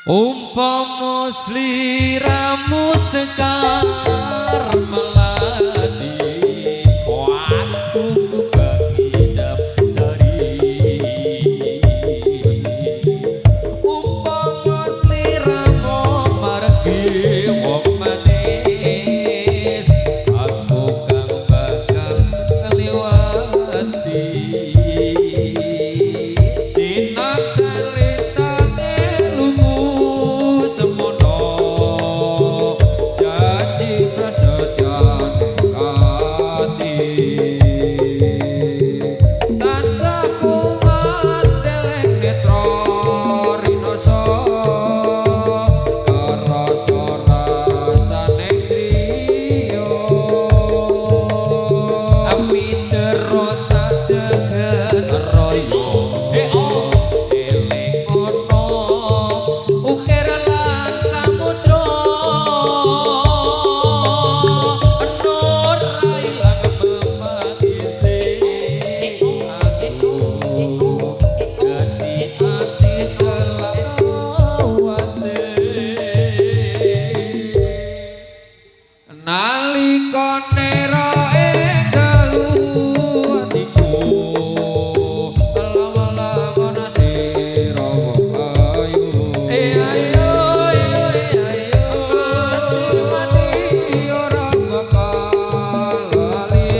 Umpama sliramu sekar melati, aku kangidap sari. Umpama sliramu margi wong manis, aku kang bakal ngliwati. Sinak salitane lugu semono, janji prasetyane ati. Tansah kumat deleng netra rinoso, kerasa rasane kriya. Api terus jagat raya, eling ana ukir lan samudra. Nur ilang memadise aku, dadi ati selawase. Nalika nera ing dalu atiku, lama-lama nasira wong ayu. Ayo ayo ayo, mati ora bakal lali.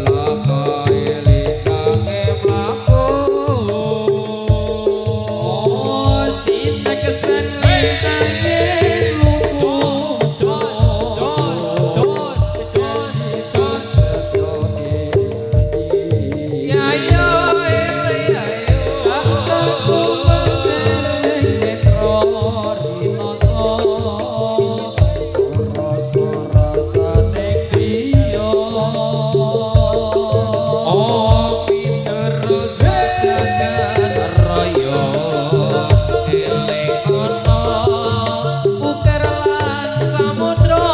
Lakae lintange mlaku. Oh, sineksen lintange lugu Ya yo yo yo, oh piterus jagat raya, eling ana ukir lan samudra.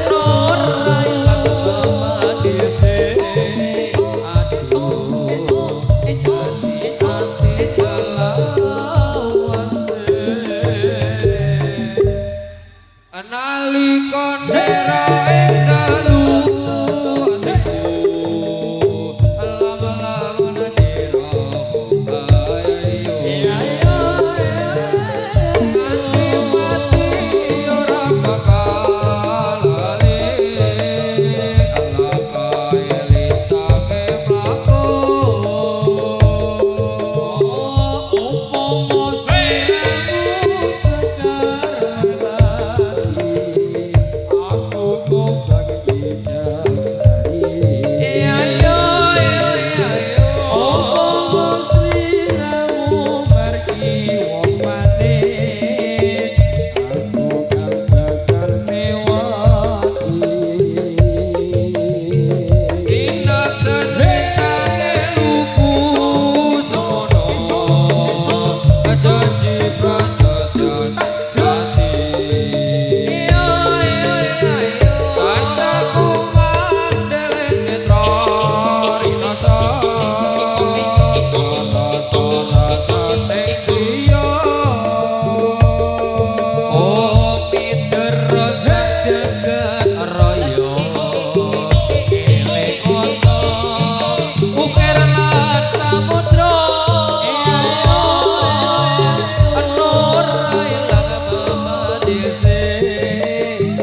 Nur ilang memadise aduh, dadi ati selawase. Nalika ndera ing dalu atiku, lama-lama nasira ayo. Nganti mati ora bakal lali. Lakae lintange mlaku. Umpama sliramu sekar melati, aku kobang idap sari. Ayo ayo ayo, Umpama sliramu margi wong manis, aku kang bakal newati. Sinaksen lintange lugu semono, janji prasetya kasih. Tansah kumat deleng netra rinasa, kerasa rasane kriya. Oh piterus jagat raya, eling ana ukir lan samudra. Nur ilang memadise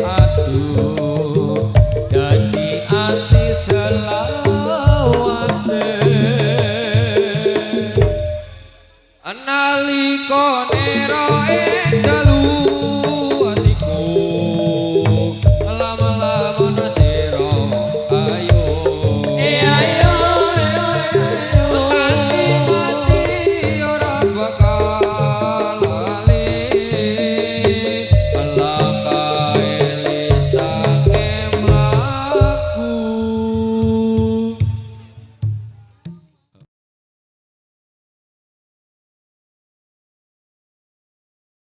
aduh, dadi ati selawase. Nalika